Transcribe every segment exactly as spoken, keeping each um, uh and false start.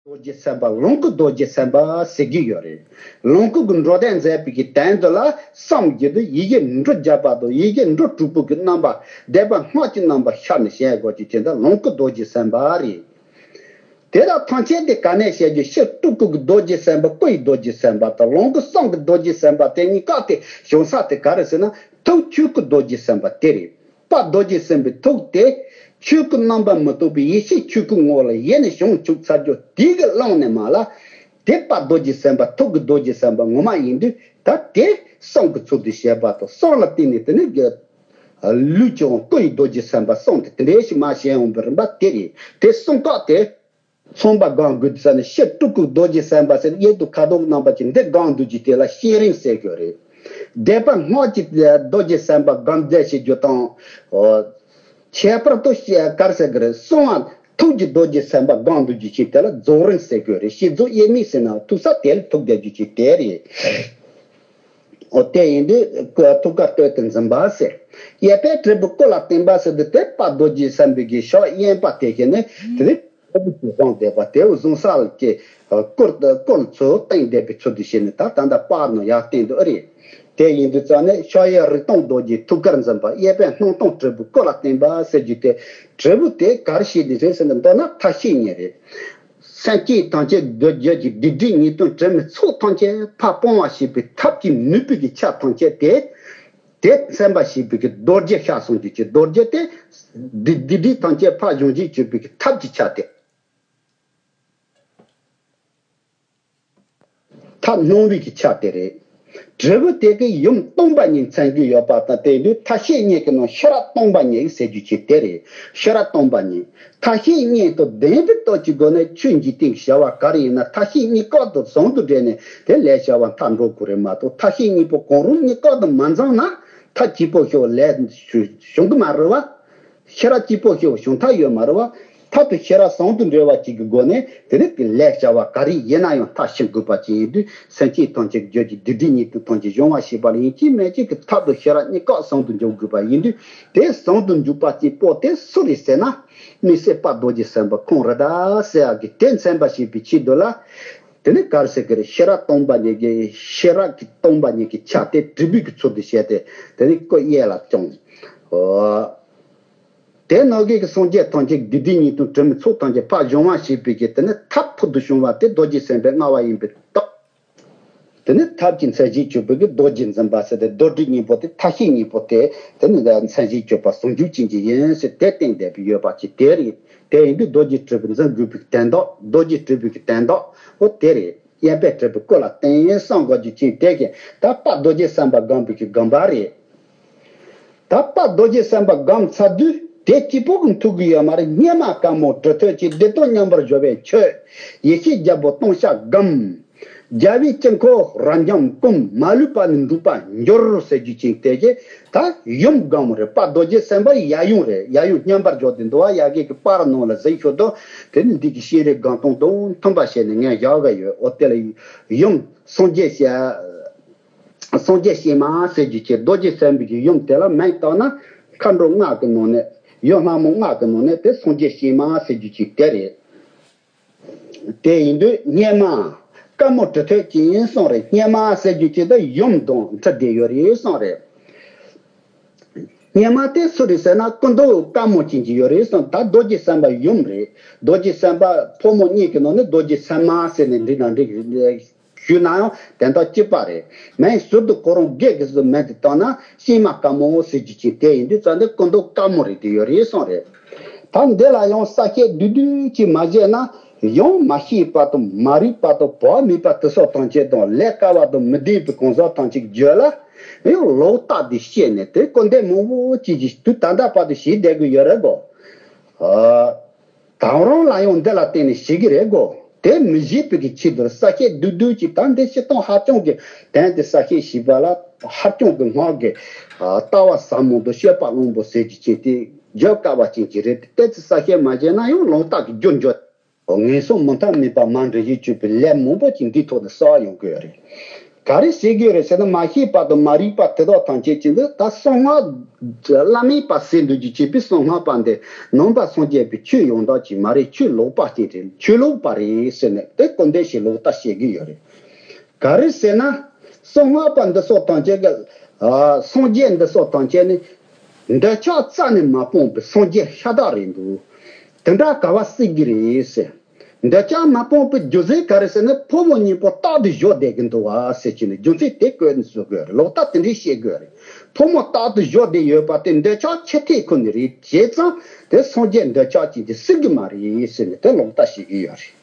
རྡོ་རྗེ་སེམས་དཔའ་ལོངས་སྐུ་རྡོ་རྗེ་སེམས་དཔའ་ཟེར་གྱི་ཡོད་རེད། ལོངས་སྐུ་གི་འགྲོ་དོན་མཛད་པའི་གི་དོན་དུ་ལ་བསམ་བརྒྱུད་དུ་ཡི་གེ་འབྲུ་བརྒྱ་པ་དང་ཡི་གེ་འབྲུ་དྲུག་པོ་གི་རྣམ་པ་བཟླས་པ་སྔགས་ཀྱི་རྣམ་པ་ཤར་ནས་བཤད་དགོས་ཀྱི་དེ་འདྲ་ལོངས་སྐུ་རྡོ་རྗེ་སེམས་དཔའ་རེད། དེ་དག་ཐམས་ཅད་དེ་ག་ནས་བཤད་རྒྱུ། ཕྱི་སྤྲུལ་སྐུ་གི་རྡོ་རྗེ་སེམས་དཔའ། སྐུ་ཡི་རྡོ་རྗེ་སེམས་དཔའ་དང་ལོངས་སྐུ་གསུང་གི་རྡོ་རྗེ་སེམས་དཔའ་དེ་གཉིས་ཀ་དེ་བྱུང་ས་དེ་ག་རེ་ཟེར་ན། ཐུགས་ཆོས་སྐུ་རྡོ་རྗེ་སེམས་དཔའ་དེ་རེད། དཔལ་རྡོ་རྗེ་སེམས་དཔའི་ཐུགས་དེ་ཆོས་སྐུ་རྣམ་པར་མི་རྟོག་པའི་ཡེ་ཤེས་ཆོས་སྐུ་ངོ་བོ་ལ་ཡེ་ནས་བྱང་ཆུབ་ཚར་རྒྱུ་དེ་གི་བླངས་ནས་མ་ལ། དེ་དཔལ་རྡོ་རྗེ་སེམས་དཔའ་ཐུགས་ཀྱི་རྡོ་རྗེ་སེམས་དཔའ་ངོ་མ་ཡིན་དུས། ད་དེ་གསུང་གི་ཚུལ་དུ་བཤད་པ་དང་གསུང་ལ་བརྟེན་ནས་དེ་ནི་ལུས་ཀྱང་སྐུ་ཡི་རྡོ་རྗེ་སེམས་དཔའ་གསུང་དེ་དེ་འདྲའི་ཞིག་མ་བཤད་འོང་པའི་རིམ་པ་དེ་རེད། དེ་གསུང་སྐབས་དེ། མཚོན་པ་སྒང་དགོས་ས་ནི་ཕྱི་སྤྲུལ་སྐུ་རྡོ་རྗེ་སེམས་དཔའ་ཟེར་གཡས་དུ་ཁ་དོག་རྣམ་པ་ཅན་འདི་སྒང་འདུག་རྒྱུ་དེ་ལ་བཤད་རིམ་ཟེར་དགོས་རེད། བཟླས་པ་སྔགས་ཀྱི་རྡོ་རྗེ་སེམས་དཔའ་སྒང་རྒྱས་བྱེད་རྒྱུ་དང་། ཁྱད་པར་དུ་བཤད་གར་ཟེར་གི་རེད། གསུང་བ་ཐུགས་ཀྱི་རྡོ་རྗེ་སེམས་དཔའ་སྒང་འདུག་རྒྱུ་ཅིག་དེ་ལ་རྫོགས་རིམ་ཟེར་དགོས་རེད། བཤད་རྫོགས་དབྱེར་མེད་ཟེར་ན་ཐུག་ས་དེ་ལ་ཐུག་བསྡད་རྒྱུ་ཅིག་དེ་རེད། འོ་དེ་ཡིན་དུས་ཐུགས་ཀར་སྟོད་དུ་འཛིན་པ་ཟེར། གཡས་པས་དྲིལ་བུ་སྐུ་ལ་བསྟན་པ་ཟེར་དུས་དེ་དཔལ་རྡོ་རྗེ་སེམས་དཔའི་གི་ཕྱག་གཡོན་པ་དེ་བཞིན་ནི་དེ་ནི་དྲིལ་བུ་ཅིག་བཟུང་བསྡད་པ་དེ་བཟུང་ས་ལ་ཀྱི་སྐུར་སྐུར་ཚུར་བསྟན་བསྡད་པའི་ཚུལ་དུ་བྱས་ནས་ད་ད་ལྟ་དཔལ་ནང་ཡར་བསྟན་དུ་ཨེ་རེད། དེ་ཡིན་དུས་ཙང་ནས་ཕྱག་གཡས་རིག་སྟོང་རྡོ་རྗེ་ཐུགས་ཀར་འཛིན་པ། གཡས་པས་སྣང་སྟོང་དྲིལ་བུ་སྐུ་ལ་བསྟན་པ་ཟེར་རྒྱུ་དེ། དྲིལ་བུ་དེ་གར་བྱས་ནས་རེད་ཟེར་ན་མདོར་ན་མཐའ་བཤད་གཉིས་རེད། སེམས་ཅན་ཐམས་ཅད་འདོད་རྒྱལ་གྱི་སྡིག་སྒྲིབ་ཉེས་ལྟུང་དྲི་མའི་ཚོགས་ཐམས་ཅད་ཕར་སྤོང་བ་བྱེད་པའི་ཐབས་ཀྱི་ནུས་པའི་གི་ཆ་ཐམས་ཅད་དེ། དེ་མཚོན་པ་བྱེད་པའི་གི་རྡོ་རྗེ་ཤར་གསུང་རྒྱུ་ཅིག་རྡོ་རྗེ་དེ་སྡིག་སྡིག་སྒྲིབ་ཐམས་ཅད་ཕར་སྦྱོང་བྱེད་བྱེད་པའི་གི་ཐབས་ཀྱི་ཆ་དེ། ཐབས་སྣང་བའི་གི་ཆ་དེ་རེད། དྲིལ་བུ་དེ་གི་ཡུམ་སྟོང་པ་ཉིད་མཚོན་རྒྱུ་ཡོད་པ་དང་དེ་དུས་མཐའ་བཤད་གཉིས་ཀྱི་ནང་ཤེས་རབ་སྟོང་པ་ཉིད་ཟེར་རྒྱུ་ཅིག་དེ་རེད། ཤེས་རབ་སྟོང་པ་ཉིད། མཐའ་བཤད་གཉིས་དང་ལྡན་པའི་སྟོབས་ཀྱི་སྒོ་ནས་ཆོས་འཇིག་རྟེན་གྱི་བྱ་བ་ག་རེ་ཡིན་ན་མཐའ་བཤད་གཉིས་ཀ་དང་ཟུང་དུ་འབྲེལ་ནས་དེ་ལས་བྱ་བ་མཐའ་འགྲོ་དགོས་རེད་མ་གཏོགས་མཐའ་བཤད་གཉིས་པོ་གང་རུང་གཉིས་ཀ་དང་མ་འཛོམས་ན་མཐའ་གཅིག་པོ་ཞིག་ལས་བྱུང་གི་མ་རེད་བ། ཤེས་རབ་གཅིག་པོ་ཞིག་བྱུང་ཐབས་ཡོད་མ་རེད་བ། མཐའ་དང་ཤེས་རབ་ཟུང་དུ་འབྲེལ་བ་གཅིག་གི་སྒོ་ནས་དེ་ནི་དེ་ལས་བྱ་བ་ག་རེ་ཡིན་ན་ཡང་མཐའ་བཤད་དགོས་པ་ཅིག་ཡིན་དུས་སེམས་ཅན་ཐམས་ཅད་རྒྱུད་ཀྱི་སྡིག་སྒྲིབ་ཉེས་ལྟུང་ཐམས་ཅད་སྦྱོང་བ་བྱེད་པ་ལ་ཡིན་གཅིག་མིན་གཅིག་གི་ཐབས་དང་ཤེས་རབ་གཉིས་ཀ་ཟུང་དུ་འཇུག་དགོས་པ་ཡིན་དུས་དེ་ཟུང་དུ་འཇུག་པ་གཅིག་པོ་དེ་སུ་རེད་ཟེར་ན། དམིགས་བསལ་དཔལ་རྡོ་རྗེ་སེམས་དཔའ་ཁོང་རེད་ད་ཟེར་ཡག་གི་དེ་མཚོན་པ་བྱེད་པའི་ཆེད་དུ་ལ། དེ་ནི་ག་རེ་ཟེར་གི་རེད། ཤེས་རབ་སྟོང་པ་ཉིད་ཀྱི་ཤེས་རབ་ཀྱི་སྟོང་པ་ཉིད་ཀྱི་ཆ་དེ་དྲིལ་བུ་གི་ཚུལ་དུ་བྱས་ཏེ་དེ་ནི་སྐུ་གཡས་ལ་བརྐྱངས། འོ། དེ་ནང་གི་སངས་རྒྱས་ཐམས་ཅད་སྡིག་སྒྲིབ་ཉེས་ལྟུང་དྲི་མའི་ཚོགས་ཐམས་ཅད་ཕར་སྦྱོང་བ་བྱེད་པའི་གི་དེ་ནི་ཐབས་ཕུལ་དུ་བྱུང་བ་དེ་རྡོ་རྗེ་སེམས་དཔའི་མངའ་བ་ཡིན་པའི་རྟགས། དེ་ནི་ཐབས་ཀྱི་མཚན་གཞི་གཅིག་པུ་གི་རྡོ་རྗེ་འཛིན་པ་ཟེར་ཏེ་རྡོ་དྲིལ་གཉིས་པོ་དེ་མཐའ་བཤད་གཉིས་པོ་དེ་དེ་ནི་མཚན་གཞི་གཅིག་པ་ཟུང་འཇུག་ཅན་གྱི་ཡིན་ཟེར་དེ་བསྟན་བསྡད་པའི་ཡོད་པ་ཅིག་དེ་རེད། དེ་ཡིན་དུས་རྡོ་རྗེ་དྲིལ་བུ་འཛིན་དགོས་པའི་དོན་དག་རྡོ་རྗེ་དྲིལ་བུ་གི་དོན་དག་འོ་དེ་རེད། གཡས་པས་དྲིལ་བུ་སྐུ་ལ་བསྟན་གསུང་དགོས་རྒྱུ་ཅན་དེ་གི་ད་དཔལ་རྡོ་རྗེ་སེམས་དཔའ་སྒོམ་པའི་གི་སྒོམ་པ་རེད། ད་དཔལ་རྡོ་རྗེ་སེམས་དཔའ་སྒོམ་ཚར་དུས་དེ་གཅིག་པོ་གི་ཐུག་གི་ཡོད་མ་རེད། སྙེ་མ་དཀར་མོ་གྲི་ཐོད་ཀྱི་བདེ་སྟོང་མཉམ་པར་སྦྱོར་བའི་ཆོས། ཡེ་ཤེས་རྒྱལ་པོ་སྟོང་ཤར་སྒོམ། རྒྱལ་བའི་དཀྱིལ་འཁོར་རབ་འབྱམས་བསྐུམ། མ་ལུས་པ་ནི་འབྲུག་པ་འགྱུར་ཟེར་རྒྱུ་ཅན་དེ་གི་ད་ཡུམ་སྒོམ་རེད། དཔལ་རྡོ་རྗེ་སེམས་དཔའ་ཡབ་ཡུམ་རེད། ཡབ་ཡུམ་མཉམ་པར་སྦྱོར་ཏེ་འདུག་བ། ཡ་གི་གི་པར་ནང་ལ་གཟིགས་ཤོག་དང་དེ་ནི་འདི་གི་ཤེས་རིག་སྒོམ་སྟངས་དང་མཐུན་པ་བྱས་ནས་ངས་བཞག་གི་ཡོད། འོ་དེ་ལ་ཡུམ་སངས་རྒྱས་ཤ། སངས་རྒྱས་གཤེད་མ་ཟེར་རྒྱུ་ཅན་རྡོ་རྗེ་སེམས་དཔའི་གི་ཡུམ་དེ་ལ་མིང་བཏགས་ན་མཁའ་འགྲོ་ལྔ་གི་ནང་ནས་ཡུམ་ལྷ་མོ་ལྔ་གི་ནང་ནས་དེ་སངས་རྒྱས་གཤེད་མ་ཟེར་རྒྱུ་ཅན་དེ་རེད། དེ་ཡིན་དུས་སྙེ་མ་དཀར་མོ་གྲི་ཐོད་ཅན་གསུངས་རེད། སྙེ་མ་ཟེར་རྒྱུ་ཅན་དེ་ཡུམ་དང་འཁྲིལ་བསྡད་ཡོད་རེད་གསུངས་རེད། སྙེ་མ་དེ་སུ་རེད་ཟེར་ན་སྐུ་མདོག་དཀར་མོ་ཅན་གྱི་ཡོད་རེད་གསུངས། ད་རྡོ་རྗེ་སེམས་དཔའ་ཡུམ་རེད། རྡོ་རྗེ་སེམས་དཔའ་ཕོ་མོ་གཉིས་ཀྱི་ནང་ནས་རྡོ་རྗེ་སེམས་མ་ཟེར་ནས་འབྲི་ན་འབྲི་གི་ཞུས་ན་ཡང་དོན་དག་གཅིག་པ་རེད། མིང་ཟུར་དུ་ཁོ་རང་སྒེར་གྱི་ཟུར་མིང་དུ་བཏགས་ན་སྙེ་མ་དཀར་མོ་ཟེར་རྒྱུ་ཅན་དེ་ཡིན་དུས་ཙང་དེ་སྐུ་མདོག་དཀར་མོ་རེད་དེ་ཡོད་རེད་གསུངས་རེད། ད་འདི་ལ་ཡང་གསལ་བཤད་བསྡུས་བསྡུས་ཅིག་མ་བྱས་ན་ཡང་མ་ཤེས་པ་དང་མ་རིག་པ་དང་བག་མེད་པ་དེ་སོགས་ཐམས་ཅད་དང་ལས་དཀའ་བ་དང་མི་ལྡན་པའི་གང་ཟག་ཐམས་ཅད་ཀྱི་རྒྱུད་ལ་ཡང་ལོག་ལྟ་དེ་བཤད་ནས་དེ་སྐུར་འདེབས་མང་པོ་ཅིག་གིས་དུས་ད་ལྟ་བར་དུ་བྱས་བསྡད་ཀྱི་ཡོད་རེད་གོ། ཨ། དང་རང་ལ་ཡང་འདི་ལ་བརྟེན་ནས་ཤེས་ཀྱི་རེད་གོ། དེ་མི་ཤེས་པའི་གི་ཆེད་དུ་གསལ་བཤད་བསྡུས་བསྡུས་ཀྱིས་ད་འདི་སྤྱིར་བཏང་ཧ་ཅང་གི་དོན་དེ་གསལ་བཤད་ཞུས་པ་ལ་ཧ་ཅང་གི་སྔགས་ཀྱི་ལྟ་བ་ཟབ་མོ་དང་སྤྱོད་པ་རླུང་པོ་ཟེར་གྱི་ཆེད་དེ་བརྗོད་དཀའ་བ་ཅན་གྱི་རེད། དེ་ཚོ་གསལ་བཤད་མ་བྱས་ན་ཡང་ལོག་ལྟ་གི་རྒྱུར་འགྱུར། ངན་སོང་མུ་མཐའ་མེད་པ་མ་འདྲེན་བྱེད་སྤྱོད་པའི་ལས་མང་པོ་ཅིག་འདིའི་ཐོག་ནས་གསལ་བ་ཡོང་གི་ཡོད་རེད། ག་རེ་བྱེད་དགོས་རེད་ཟེར་ན། མ་ཤེས་པ་དང་མ་རིག་པ་དེ་དག་ཐམས་ཅད་ཀྱི་འདི་ད་གསང་སྔགས་བླ་མེད་པ་ཟེར་འདོད་རྒྱུ་བྱེད་པའི་གསང་སྔགས་པ་འདི་ནང་པ་སངས་རྒྱས་པའི་ཆོས་ཡང་དག་ཅིག་མ་རེད། ཆོས་ལོག་པ་ཅིག་རེད། ཆོས་ལོག་པ་རེད་ཟེར་ནས་དེ་སྐུར་འདེབས་བྱེད་ལོག་ལྟ་བྱེད་ཀྱི་ཡོད་རེད། ག་རེ་ཟེར་ན། གསང་སྔགས་པ་འདི་ཚོ་ཐམས་ཅད་ཀྱི་ཨ་སངས་རྒྱས་འདི་ཚོ་ཐམས་ཅད་ནི་འདོད་ཆགས་རྩ་ནས་མ་སྤངས་པའི་སངས་རྒྱས་ཤ་སྟག་རེད་འདུག་དེ་འདྲ་ག་བ་སྲིད་ཀྱི་རེད་ཟེར། འདོད་ཆགས་མ་སྤངས་པའི་རྒྱུ་མཚན་ག་རེ་ཟེར་ན། ཕོ་མོ་གཉིས་པོ་རྟག་ཏུ་བཞག་བསྡད་ཀྱི་འདུག་བ་ཟེར་གྱི་ནི་རྒྱུ་མཚན་དེ་བཀོད་ནས་བཟོ་དགོས་རེད། ལོག་ལྟ་དེ་འདྲའི་བཤད་དགོས་རེད། ཕོ་མོ་རྟག་ཏུ་བཞག་བསྡད་ཡོད་པ་དེ་འདོད་ཆགས་ཆེ་ཐལ་ཁོ་ནས་རེད། བྱས་ཙང་དེ་སངས་རྒྱས་འདོད་ཆགས་ཅན་དེ་སྲིད་ཀྱི་མ་རེད་ཟེར་ནས་དེ་ལོག་ལྟ་བྱེད་ཀྱི་ཡོད་རེད།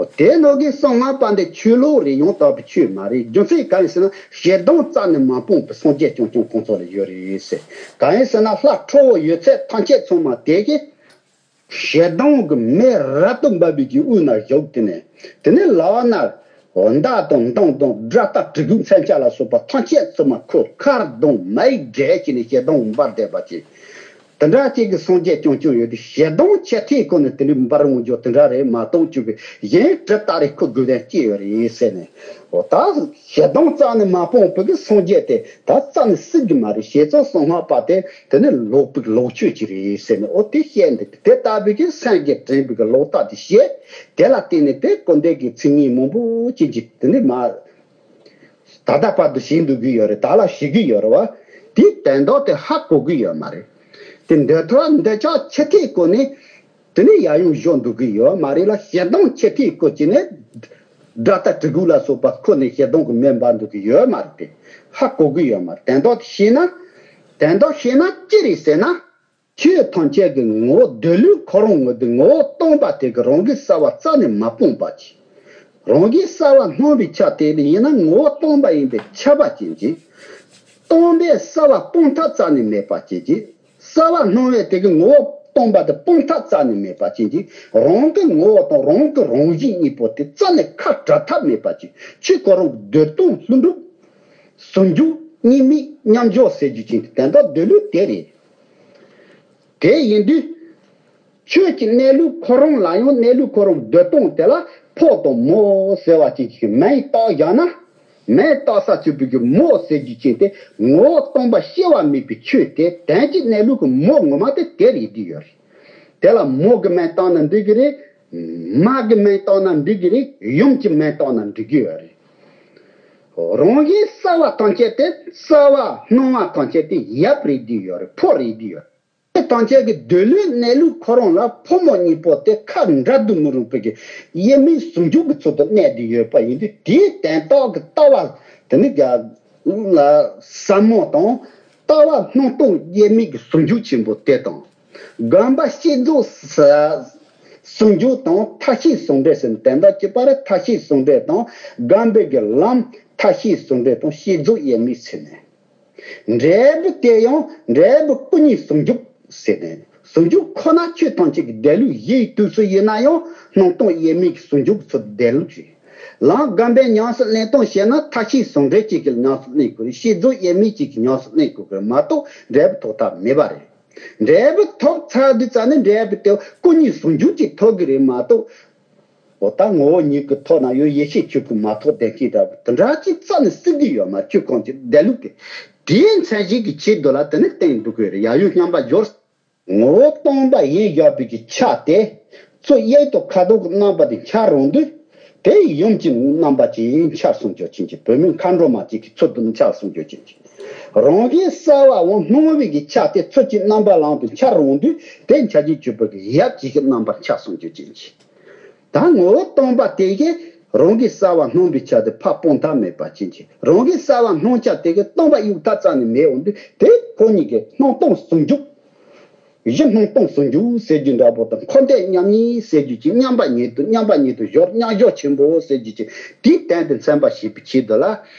འོ་དེ་ནང་གི་གསང་སྔགས་པ་འདི་ཆོས་ལོག་རེད། ཡང་དག་པའི་ཆོས་མ་རེད། རྒྱུ་མཚན་གང་ཡིན་ཟེར་ན། ཞེ་སྡང་རྩ་ནས་མ་སྤངས་པའི་སངས་རྒྱས་རྐྱང་རྐྱང་ཁོང་ཚོ་ལ་ཡོད་རེད་ཟེར། གང་ཡིན་ཟེར་ན། ལྷ་ཁྲོ་བོ་ཡོད་ཚད་ཐམས་ཅད་ཚང་མ་དེ་གི་ཞེ་སྡང་གི་མེ་རབ་ཏུ་འབར་བའི་གི་དབུས་ན་བཞུགས། དེ་ནས་དེ་ནས་ལག་ན་མདའ་དང་མདུང་དང་དགྲ་སྟ་གྲི་གུ་མཚོན་ཆ་ལ་སོགས་པ་ཐམས་ཅད་ཚང་མ་ཁོ་མཁར་དང་མེས་བསྒྲལ་བྱས་ནས་ཞེ་སྡང་འབར་བསྡད་པ་ཅིག་དེ་འདྲ་ཅིག་གི་སངས་རྒྱས་རྐྱང་རྐྱང་ཡོད་དུས། ཞེ་སྡང་ཆེ་ཐལ་ཁོ་ནས་དེ་འདྲའི་འབར་འོང་རྒྱུ་དེ་འདྲ་རེད་མ་གཏོགས། ཅིག་གི་གཞན་གྲི་སྟ་རེ་ཁུར་དགོས་དོན་ཅི་ཡོད་རེད་ཟེར་ནས། འོ་ད་ཞེ་སྡང་རྩ་ནས་མ་སྤངས་པའི་གི་སངས་རྒྱས་དེ་ད་རྩ་ནས་སྲིད་ཀྱི་མ་རེད། བྱས་ཙང་གསང་སྔགས་པ་དེ་དེ་ནི་ལོག་པའི་གི་ལོག་ཆོས་ཅིག་རེད་ཟེར་ནས། འོ་དེ་བཤད་འདི་དེ་ལྟ་བུའི་གི་སེམས་ཀྱིས་དྲན་པའི་གི་ལོག་ལྟ་དེ་བཤད། དེ་ལ་བརྟེན་ནས་དེ་སྐུར་འདེབས་ཀྱི་མཚན་ཉིད་མང་པོ་ཅིག་ཅིག་དེ་ནི་མ། ད་ལྟ་བར་དུ་བྱེད་འདུག་གི་ཡོད་རེད། ད་ལ་བྱེད་ཀྱི་ཡོད་རེད་བ། དེའི་དོན་དག་དེ་ཧ་གོ་གི་ཡོད་མ་རེད། དེ་འདོད་ཐོག་འདོད་ཆགས་ཆེ་ཐལ་སྐོར་ནས་དེ་ནས་ཡར་ཡོང་བཞག་འདུག་གི་ཡོད་མ་རེད་ལ། ཞེ་སྡང་ཆེ་ཐལ་སྐོར་གྱི་ནས་དགྲ་སྟ་གྲི་གུ་ལ་སོགས་པ་ཁོ་ནས་ཞེ་སྡང་གི་མེ་འབར་འདུག་གི་ཡོད་མ་རེད། དེ་ཧ་གོ་གི་ཡོད་མ་རེད། དོན་དག་དེ་ཤེས་ན། དོན་དག་ཤེས་ན་ཅི་རེད་ཟེར་ན། ཆོས་ཐམས་ཅད་ཀྱི་ངོ་བོ་སྡོད་ལུགས་ཁོ་རང་ངོ་། དེ་ངོ་བོ་སྟོང་པ་དེ་གི་རང་གི་རྩ་བ་རྩ་ནས་མ་སྤངས་པ་ཅིག་རང་གི་རྩ་བ་སྣང་བའི་ཆ་དེ་ལ་ཡིན་ན་ངོ་བོ་སྟོང་པ་ཡིན་པའི་ཁྱབ་པ་ཅན་ཅིག་སྟོང་པའི་རྩ་བ་སྤངས་ཐབས་རྩ་ནས་མེད་པ་ཅན་ཅིག་རྩ་བ་སྣང་བའི་དེ་གི་ངོ་བོ་སྟོང་པ་དེ་སྤངས་ཐབས་རྩ་ནས་མེད་པ་ཅན་ཅིག་རང་གི་ངོ་བོ་དང་རང་གི་རང་བཞིན་གཉིས་པོ་དེ་རྩ་ནས་ཁ་བྲལ་ཐབས་མེད་པ་ཅིག་ཆོས་ཁོ་རང་གི་སྡོད་སྟངས་ལྷུན་གྲུབ། ཟུང་འཇུག་གཉིས་མེད་མཉམ་བཞག་ཟེར་རྒྱུ་ཅན་དེ་དོན་དག་སྡོད་ལུགས་དེ་རེད། དེ་ཡིན་དུས། ཆོས་ཀྱི་གནས་ལུགས་ཁོ་རང་ལ་ཡང་གནས་ལུགས་ཁོ་རང་སྡོད་སྟངས་དེ་ལ་ཕོ་དང་མོ་ཟེར་བ་ཅིག་གི་མིང་བཏགས་བཞག་ན། མིང་བཏགས་ས་ཚུད་པའི་གི་མོ་ཟེར་རྒྱུ་ཅན་དེ་ངོ་བོ་སྟོང་པ་སྐྱེ་བ་མེད་པའི་ཆོས་དེ། དོན་གྱི་གནས་ལུགས་ཀྱི་མོ་ངོ་མ་དེ་དེ་རེད་བསྡད་ཡོད་རེད། དེ་ལ་མོ་གི་མིང་བཏགས་ན་འགྲིག་གི་རེད། མ་གི་མིང་བཏགས་ན་འགྲིག་གི་རེད། ཡུམ་གྱི་མིང་བཏགས་ན་འགྲིག་གི་ཡོད་རེད། རང་གི་རྩ་བ་ཐམས་ཅད་དེ། རྩ་བ་སྣང་བ་ཐམས་ཅད་དེ་ཡབ་རེད་བསྡད་ཡོད་རེད། ཕོ་རེད་བསྡད་ཡོད་རེད། དེ་ཐམས་ཅད་ཀྱི་སྡོད་ལུགས་གནས་ལུགས་ཁོ་རང་ལ་ཕོ་མོ་གཉིས་པོ་དེ་ཁ་འབྲལ་དུ་མི་རུང་བའི་གི་དབྱེར་མེད་ཟུང་འཇུག་གི་ཚུལ་དུ་གནས་བསྡད་ཡོད་པ་ཡིན་དུས། དེའི་དོན་དག་གི་ལྟ་བ་དེ་ནི་ག་ལ་ཟབ་མོ་དང་། ལྟ་བ་སྣང་སྟོང་དབྱེར་མེད་ཀྱི་ཟུང་འཇུག་ཆེན་པོ་དེ་དང་། སྒོམ་པ་བསྐྱེད་རྫོགས་ཟུང་འཇུག་དང་མཐའ་བཞི་ཟུང་འབྲེལ་ཟེར་ནས། དོན་དག་གཅིག་པ་རེད། མཐའ་བཞི་ཟུང་འབྲེལ་དང་སྒོམ་པའི་གི་ལམ། མཐའ་བཞི་ཟུང་འབྲེལ་དང་བསྐྱེད་རྫོགས་དབྱེར་མེད་ཟེར་ནས། འབྲས་བུ་དེ་ཡང་འབྲས་བུ་སྐུ་གཉིས་ཟུང་འཇུག་ཟེར་ནས། ཟུང་འཇུག་ཁོ་ན་ཆོས་ཐམས་ཅད་ཀྱི་སྡོད་ལུགས་བཞིའི་དུས་སུ་ཡིན་ན་ཡང་སྣང་སྟོང་དབྱེར་མེད་ཀྱི་ཟུང་འཇུག་གི་ཚུལ་སྡོད་ལུགས་རེད། ལམ་སྒོམ་པའི་ཉམས་སུ་ལེན་སྟངས་བཤད་ན། མཐའ་བཞི་ཟུང་འབྲེལ་གཅིག་གི་ཉམས་སུ་ལེན་དགོས་རེད། བསྐྱེད་རྫོགས་དབྱེར་མེད་གཅིག་གི་ཉམས་སུ་ལེན་དགོས་ཀྱི་རེད་མ་གཏོགས། འབྲས་བུ་ཐོབ་ཐབས་མེད་པ་རེད། འབྲས་བུ་ཐོབ་ཚར་དུས་ཙ་ནས་འབྲས་བུ་དེ་སྐུ་གཉིས་ཟུང་འཇུག་ཅིག་ཐོབ་ཀྱི་རེད་མ་གཏོགས། འོ་ད་ངོ་བོ་ཉིད་ཀྱི་ཐོག་ན་ཡང་ཡེ་ཤེས་ཆོས་སྐུ་མ་ཐོབ་བདེན་ཅིག་འདྲ་བོ་དེ་འདྲ་ཅིག་རྩ་ནས་སྲིད་ཀྱི་ཡོད་མ་རེད། ཆོས་ཁོང་ཅིག་སྡོད་ལུགས་དེ། དེའི་མཚན་གཞི་གི་ཆེད་དུ་ལ་དེ་ནི་བསྟན་འདུག་གི་རེད། ཡ་ཡོ་སྙམ་པ་སྦྱོར། ངོ་བོ་སྟོང་པ་ཡིན་བཞག་པའི་གི་ཆ་དེ། ཚུར་གཡས་དང་ཁ་དོག་གི་རྣམ་པ་དེ་འཆར་འོང་དུས། དེ་ཡུམ་གྱི་རྣམ་པ་ཅིག་འཆར་སོང་རྒྱུ་ཅན་གྱི། བུད་མེད་མཁའ་འགྲོ་མ་ཅིག་གི་ཚུལ་དུ་འཆར་སོང་རྒྱུ་ཅན་གྱི། རང་གི་རྩ་བ་འོང་སྣང་བའི་གི་ཆ་དེ་ཚུར་གྱི་རྣམ་པ་ལམ་དུ་འཆར་འོང་དུས། དེ་འཆར་གྱི་གྱུར་པའི་གི་ཡབ་ཅིག་གི་རྣམ་པར་འཆར་སོང་རྒྱུ་ཅན་གྱི། ད་ངོ་བོ་སྟོང་པ་དེ་གིས་རང་གི་རྩ་བ་སྣང་བའི་ཆ་དེ་ཕར་སྤོང་ཐབས་མེད་པ་ཅན་གྱི། རང་གི་རྩ་བ་སྣང་ཆ་དེ་གིས་སྟོང་པ་གཡུག་ཐབས་རྩ་ནས་མེད་འོང་དུས། དེ་ཁོ་གཉིས་ཀྱི་སྣང་སྟོང་ཟུང་འཇུག་གཞི་སྣང་སྟོང་ཟུང་འཇུག་ཟེར་རྒྱུ་འདྲ་པོ་དང་། འཁོར་འདས་མཉམ་ཉིད་ཟེར་རྒྱུ་ཅིག་མཉམ་པ་ཉིད་དུ། མཉམ་པ་ཉིད་དུ་སྦྱོར། མཉམ་སྦྱོར་ཆེན་པོ་ཟེར་རྒྱུ་ཅིག་དེའི་དོན་དེ་མཚོན་པར་བྱེད་པའི་ཆེད་དུ་ལ།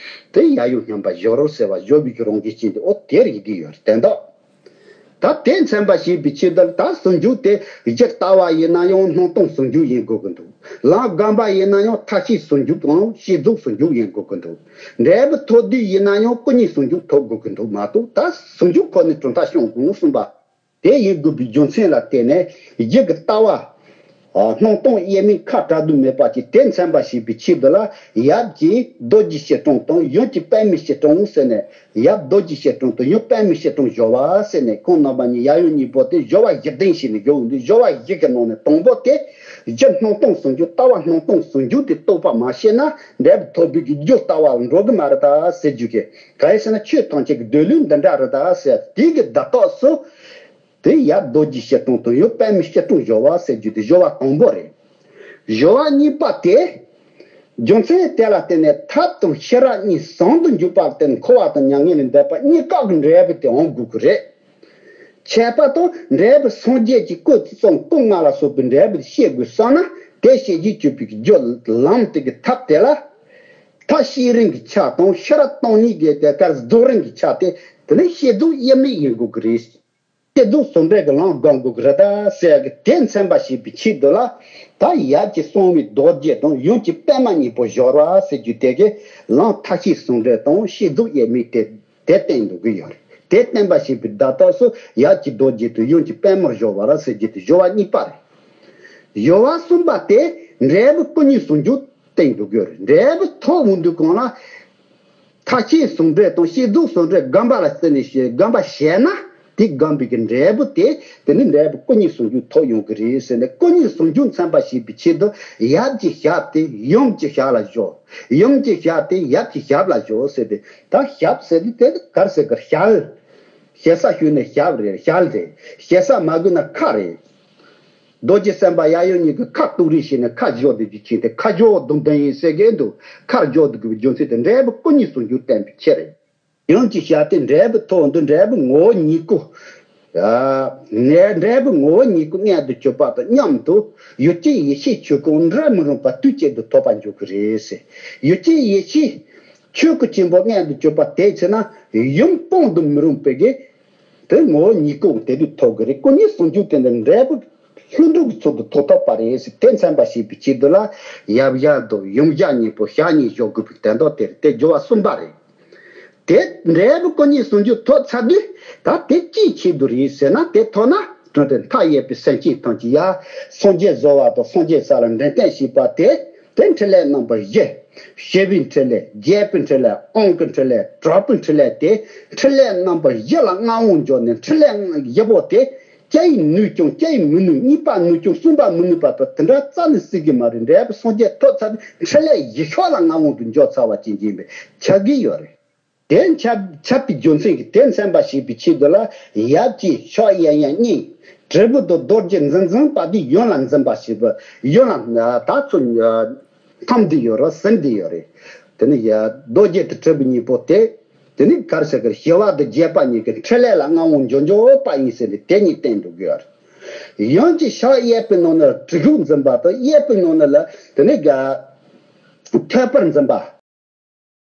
དེ་ཡ་ཡོ་སྙམ་པ་སྦྱོར་ཟེར་བ། སྦྱོར་བའི་གི་རང་བཞིན་ཅན་དེ། འོ་དེ་རེད་བསྡད་ཡོད་རེད། དོན་དག་ད་དེ་མཚོན་པར་བྱེད་པའི་ཆེད་དུ་ལ། ད་ཟུང་འཇུག་དེ་སྤྱིར་ལྟ་བ་ཡིན་ན་ཡང་སྣང་སྟོང་ཟུང་འཇུག་ཡིན་དགོས་ཀྱི་འདུག་ལམ་སྒོམ་པ་ཡིན་ན་ཡང་མཐའ་བཞི་ཟུང་འཇུག་དང་བསྐྱེད་རྫོགས་ཟུང་འཇུག་ཡིན་དགོས་ཀྱི་འདུག་འབྲས་བུ་ཐོབ་དུས་ཡིན་ན་ཡང་སྐུ་གཉིས་ཟུང་འཇུག་ཐོབ་དགོས་ཀྱི་འདུག་མ་གཏོགས། ད་ཟུང་འཇུག་ཁོ་ནས་གྲུབ་མཐའ་སྐྱོང་དགོས་གསུངས་པ། དེ་ཡིན་དགོས་པའི་རྒྱུ་མཚན་ལ་བརྟེན་ནས། རྒྱུད་ཀྱི་ལྟ་བ་ སྣང་སྟོང་དབྱེར་མེད་ཁ་བྲལ་དུ་མེད་པ་ཅིག་དེ་མཚོན་པར་བྱེད་པའི་ཆེད་དུ་ལ། ཡབ་ཀྱི་རྡོ་རྗེ་སྐྱིལ་ཀྲུང་དང་ཡུམ་གྱི་པདྨའི་སྐྱིལ་ཀྲུང་ཟེར་ནས། ཡབ་རྡོ་རྗེ་སྐྱིལ་ཀྲུང་དང་ཡུམ་པདྨའི་སྐྱིལ་ཀྲུང་སྦྱོར་བ་ཟེར་ནས། ཁོང་རྣམ་པ་གཉིས་ཡབ་ཡུམ་གཉིས་པོ་དེ་སྦྱོར་བ་བཞི་ལྡན་བྱས་ནས་སྦྱོར་བ་འདི། སྦྱོར་བ་བཞི་གི་ནང་ནས་དང་པོ་དེ། རྒྱུ་སྣང་སྟོང་ཟུང་འཇུག་ལྟ་བ་སྣང་སྟོང་ཟུང་འཇུག་དེ་རྟོགས་པ་མ་ཤེས་ན། འབྲས་བུ་ཐོབ་པའི་གི་རྒྱུ་ལྟ་བ་ལ་འགྲོ་གི་མ་རེད་ད་ཟེར་རྒྱུ་གི། གང་ཡིན་ཟེར་ན་ཆོས་ཐམས་ཅད་ཀྱི་སྡོད་ལུགས་འདི་འདྲ་རེད་ད་ཟེར། དེ་གི་བརྡ་རྟགས་སུ། དེ་ཡབ་རྡོ་རྗེ་སྐྱིལ་ཀྲུང་དང་ཡུམ་པདྨའི་སྐྱིལ་ཀྲུང་སྦྱོར་བ་ཟེར་རྒྱུ་དེ་སྦྱོར་བ་དང་པོ་རེད། སྦྱོར་བ་གཉིས་པ་དེ། རྒྱུ་མཚན་དེ་ལ་བརྟེན་ནས་ཐབས་དང་ཤེས་རབ་གཉིས་ཟུང་དུ་འཇུག་པ་ལ་བརྟེན། འཁོར་བ་དང་མྱ་ངན་ལས་འདས་པ་གཉིས་ཀ་གི་འབྲས་བུ་དེ་འོང་དགོས་ཀྱི་རེད། ཁྱད་པར་དུ་འབྲས་བུ་སངས་རྒྱས་ཀྱི་སྐུ་གསུང་སྐུ་ལྔ་ལ་སོགས་པའི་འབྲས་བུ་ཤེས་དགོས་བསམ་ན། དེ་ཤེས་རྒྱུ་བཅུག་པའི་རྒྱུ་ལམ་དེ་གི་ཐབས་དེ་ལ། ཐབས་ཤེས་རིམ་གྱི་ཆ་དང་ཤེས་རབ་སྟོང་ཉིད་ཀྱི་དེ་གར་རྫོགས་རིམ་གྱི་ཆ་དེ། དེ་ནི་བསྐྱེད་རྫོགས་དབྱེར་མེད་ཡིན་དགོས་ཀྱི་རེད། བསྐྱེད་རྫོགས་ཟུང་འབྲེལ་གྱི་ལམ་བསྒོམ་དགོས་ཀྱི་རེད་ད་ཟེར་གི་དེ་མཚོན་པར་བྱེད་པའི་ཆེད་དུ་ལ། ད་ཡབ་ཀྱི་གསང་བའི་རྡོ་རྗེ་དང་ཡུམ་གྱི་པདྨ་གཉིས་པོ་སྦྱོར་བ་ཟེར་རྒྱུ་དེ་གི་ལམ་ཐབས་ཤེས་ཟུང་འབྲེལ་དང་བསྐྱེད་རྫོགས་དབྱེར་མེད་དེ། དེ་བསྟན་འདུག་གི་ཡོད་རེད། དེ་བསྟན་པར་བྱེད་པའི་བརྡ་རྟགས་སུ་ཡབ་ཀྱི་རྡོ་རྗེ་དང་ཡུམ་གྱི་པདྨར་སྦྱོར་བ་ཟེར་རྒྱུ་དེ་སྦྱོར་བ་གཉིས་པ་རེད། སྦྱོར་བ་གསུམ་པ་དེ་འབྲས་བུ་སྐུ་གཉིས་ཟུང་འཇུག་བསྟན་འདུག་གི་ཡོད་རེད། འབྲས་བུ་ཐོབ་འོང་དུས་གང་ལ། ཐབས་ཤེས་ཟུང་འབྲེལ་དང་བསྐྱེད་རྫོགས་ཟུང་འབྲེལ་བསྒོམ་པ་ལ་བརྟེན་ནས་བསྐྱེད། བསྒོམ་པ་བྱས་ན། དེ་བསྒོམས་པའི་གི་འབྲས་བུ་དེ། དེ་ནི་འབྲས་བུ་སྐུ་གཉིས་ཟུང་འཇུག་ཐོབ་ཡོང་གི་རེད་ཟེར་ནས། སྐུ་གཉིས་ཟུང་འཇུག་མཚོན་པར་བྱེད་པའི་ཆེད་དུ། ཡབ་ཀྱི་ཞབས་དེ་ཡུམ་གྱི་ཞབས་ལ་སྦྱོར། ཡུམ་གྱི་ཞབས་དེ་ཡབ་ཀྱི་ཞབས་ལ་སྦྱོར་ཟེར་ཏེ། ད་ཞབས་ཟེར་དུས་དེ་གར་ཟེར་གར་ཞབས། ཞེ་ས་ཞུས་ནས་ཞབས་རེད། ཞབས་རེད། ཞེ་ས་མ་དགོས་ན་ཁ་རེད། རྡོ་རྗེ་སེམས་དཔའ་ཡབ་ཡུམ་གཉིས་ཀྱི་ཁ་གཏུག་རེས་བྱས་ནས་ཁ་སྦྱོར་དེ་རྒྱུ་ཆེན་དེ་ཁ་སྦྱོར་སྡོམ་ལྡན་ཡིན་ཟེར་གྱི་འདུག་ཁ་སྦྱོར་དེ་གི་རྒྱུ་མཚན་དེ་འབྲས་བུ་སྐུ་གཉིས་ཟུང་འཇུག་བསྟན་པའི་ཕྱིར། ཡུམ་གྱི་ཞབས་དེ་འབྲས་བུ་ཐོབ་འདུག་འབྲས་བུ་ངོ་བོ་ཉིད་སྐུ། ནས་འབྲས་བུ་ངོ་བོ་ཉིད་སྐུ་མངོན་དུ་གྱུར་པ་དང་མཉམ་དུ། ཡུལ་སྐྱེ་ཡེ་ཤེས་ཆོས་སྐུ་འབྲལ་མི་རུང་བ་དུས་གཅིག་ཏུ་ཐོབ་པར་འགྱུར་གྱི་རེད་ཟེར། ཡུལ་སྐྱེ་ཡེ་ཤེས་ཆོས་སྐུ་ཆེན་པོ་མངོན་དུ་གྱུར་པ་དེ་ཆེ་ན། ཡུམ་སྤང་དུ་མི་རུང་བའི་གི། དེ་ངོ་བོ་ཉིད་སྐུ་དེ་དུས་ཐོབ་ཀྱི་རེད། སྐུ་གཉིས་ཟུང་འཇུག་དེ་འདི་འབྲས་བུ་ལྷུན་གྲུབ་ཀྱི་ཚུལ་དུ་ཐོབ་ཐུབ་པ་རེད་ཟེར། དེ་མཚོན་པར་བྱེད་པའི་ཆེད་དུ་ལ། ཡབ་ཞབས་དང་ཡུམ་ཞབས་གཉིས་པོ་ཞབས་གཉིས་སྦྱོར་དགོས་པའི་དོན་དག་དེ་རེད། དེ་སྦྱོར་བ་གསུམ་པ་རེད། དེ་འབྲས་བུ་སྐུ་གཉིས་ཟུང་འཇུག་ཐོབ་ཚར་དུས། ད་དེ་ཅིའི་ཆེད་དུ་རེད་ཟེར་ན། དེ་ཐོབ་ན་དྲང་དེ་མཐའ་ཡས་པའི་སེམས་ཅན་ཐམས་ཅད་ཡ། སངས་རྒྱས་བཟོ་བ་དང་སངས་རྒྱས་ས་ལ་འདྲེན་སྟོན་བྱེད་པ་དེ། དེ་འཕྲིན་ལས་རྣམ་པ་བཞི། ཞི་བའི་འཕྲིན་ལས། རྒྱས་པའི་འཕྲིན་ལས། དབང་གི་འཕྲིན་ལས། གྲགས་པའི་འཕྲིན་ལས་དེ། འཕྲིན་ལས་རྣམ་པ་བཞི་ལ་མངའ་དབང་འབྱོར་ནས། འཕྲིན་ལས་བཞི་པོ་དེ། བསྐྱེད་ནུས་ཀྱང་བསྐྱེད་མི་ནུས། གཉིས་པ་ནུས་ཀྱང་གསུམ་པ་མི་ནུས་པ་དང་དེ་འདྲ་རྩ་ནས་སྲིད་ཀྱི་མ་རེད། འབྲས་བུ་སངས་རྒྱས་ཐོབ་ཚར་བའི་འཕྲིན་ལས་བཞི་ཤོག་ལ་མངའ་དབང་དུ་འབྱོར་ཚར་བ་ཅན་ཡིན་པས་ཆགས་ཀྱི་ཡོད་རེད། དེ་ཁྱབ་ཁྱབ་པའི་རྒྱུ་མཚན་གྱིས་དེ་མཚོན་པར་བྱེད་པའི་ཆེད་དུ་ལ། ཡབ་ཀྱི་ཕྱག་གཡས་གཡོན་གཉིས། དྲིལ་བུ་དང་རྡོ་རྗེ་འཛིན་འཛིན་པ་དེ་ཡུམ་ལ་འཛིན་པར་བྱེད་པ། ཡུམ་ལ་ད་ཚུར་འཐམ་བསྡད་ཡོད་རེད། ཟིན་བསྡད་ཡོད་རེད། དེ་ནི་ཡ་རྡོ་རྗེ་དང་དྲིལ་བུ་གཉིས་པོ་དེ། དེ་ནི་གར་ཟེར་གར་ཞི་བ་དང་རྒྱས་པ་གཉིས་ཀྱི་འཕྲིན་ལས་ལ་མངའ་དབང་འབྱོར་འབྱོར་པ་ཡིན་ཟེར་ནས་དེ་གཉིས་བསྟན་འདུག་གི་ཡོད་རེད། ཡུམ་གྱི་ཕྱག་གཡས་པའི་ནང་ན་དྲིལ་བུ་འཛིན་པ་དང་། གཡས་པའི་ནང་ན་ལ་དེ་ནི་ག་ཐོད་པར་འཛིན་པ།